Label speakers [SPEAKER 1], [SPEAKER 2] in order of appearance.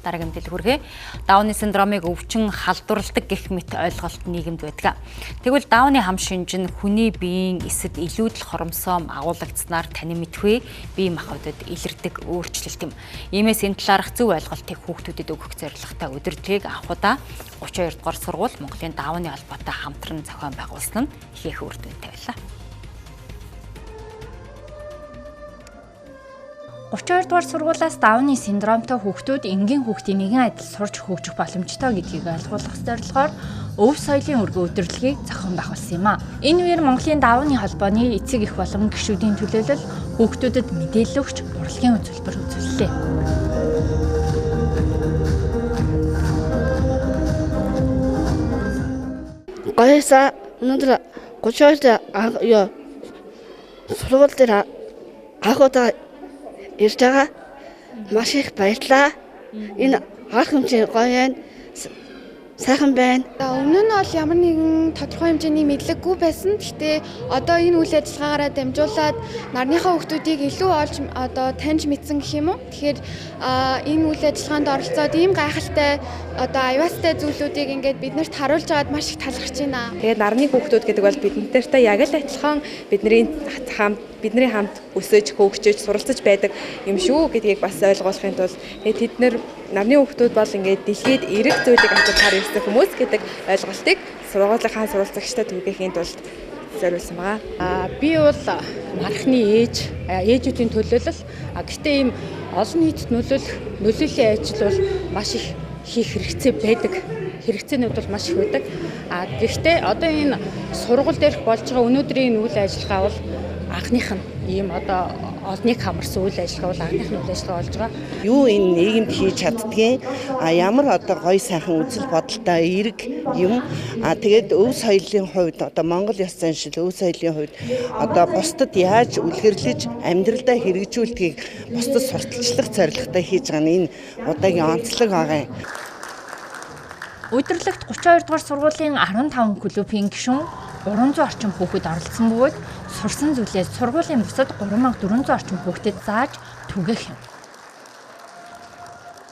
[SPEAKER 1] Дараагийн мэдээлэл хүргэе. Дауны синдромыг өвчин халдварладаг гэх мэт ойлголт нийгэмд байдаг. Тэгвэл Дауны хам шинж нь хүний биеийн эсэд илүүдэл хоромсоом агуулгадсанаар танин мэдхгүй бие махбодод илэрдэг өөрчлөлт юм. Иймээс энэ талаарх зөв ойлголтыг хүүхдүүдэд өгөх зорилготой удирдлагыг анхудаа 32 дугаар сургууль Монголын Дауны холбоотой хамтран зохион байгуулсан нь ихээхэн үр дүнтэй байлаа.
[SPEAKER 2] 32 дугаар сургуулиас Дауны синдромтой хүүхдүүд энгийн хүүхдийн нэгэн адил сурч хөгжих боломжтой гэдгийг ойлгуулах зорилгоор өв соёлын өргөн удирдлагыг зохион байгуулсан юм а. Энэ үеэр Монголын Дауны холбооны эцэг эх болон гишүүдийн төлөөлөл хүүхдүүдэд мэдээлэл өгч урлагийн үзүүлбэр үзүүллээ.
[SPEAKER 3] Гоёса өнөөдөр 32 дугаар сургууль дээр анх удаа ирж байгаа. Маш их баярлалаа. Энэ арга хэмжээ гоё байна. Сайхан байна.
[SPEAKER 4] Өмнө нь бол ямар нэгэн тодорхой хэмжээний мэдлэггүй байсан. Гэхдээ одоо энэ үйл ажиллагаагаараа дамжуулаад нарныхаа хүүхдүүдийг илүү олж одоо таньж мэдсэн гэх юм уу. Тэгэхээр энэ үйл ажиллагаанд оролцоод ийм гайхалтай одоо аюултай зүйлүүдийг ингээд биднэрт харуулж байгаад маш их талархаж байна.
[SPEAKER 5] Тэгээд нарны хүүхдүүд гэдэг бол бидэнтэй яг л адилхан бидний хамт өсөж, хөгжиж, суралцаж байдаг юм шүү гэдгийг бас ойлгуулахын тулд тэгээд тэд нар нарны хүүхдүүд бол ингээд дэлхийд эерэг зүйлийг авч ирсэн хүмүүс гэдэг ойлголтыг сургуулийнхаа суралцагчдад түгээхийн тулд зориулсан байгаа.
[SPEAKER 6] Би бол мархны ээжүүдийн төлөөлөл. Гэхдээ ийм олон нийтэд нөлөөллийн ажил бол маш их хийх хэрэгцээ байдаг. Хэрэгцээнүүд бол маш их байдаг. Гэхдээ одоо энэ сургууль дээрх болж байгаа өнөөдрийн энэ үйл ажиллагаа бол анхных нь ийм одоо олныг хамарсан үйл ажиллагаа бол анхных нь үйл ажиллагаа болж байгаа.
[SPEAKER 7] Юу энэ нийгэмд хийж чаддгийг, ямар одоо гоё сайхан үзэл бодолтой эерэг юм. Тэгээд өв соёлын хувьд одоо Монгол ёс заншил өв соёлын хувьд одоо бусдад яаж үлгэрлэж амьдралдаа хэрэгжүүлдгийг бусдад сурталчлах зорилготой хийж байгаа нь энэ удаагийн онцлог байгаа юм.
[SPEAKER 2] Удирдлагт 32 дугаар сургуулийн 15 клубын гишүүн 300 орчим хүүхэд оролцсон бөгөөд сурсан зүйлээ сургуулийн бусад 3400 орчим хүүхдэд зааж түгээх юм.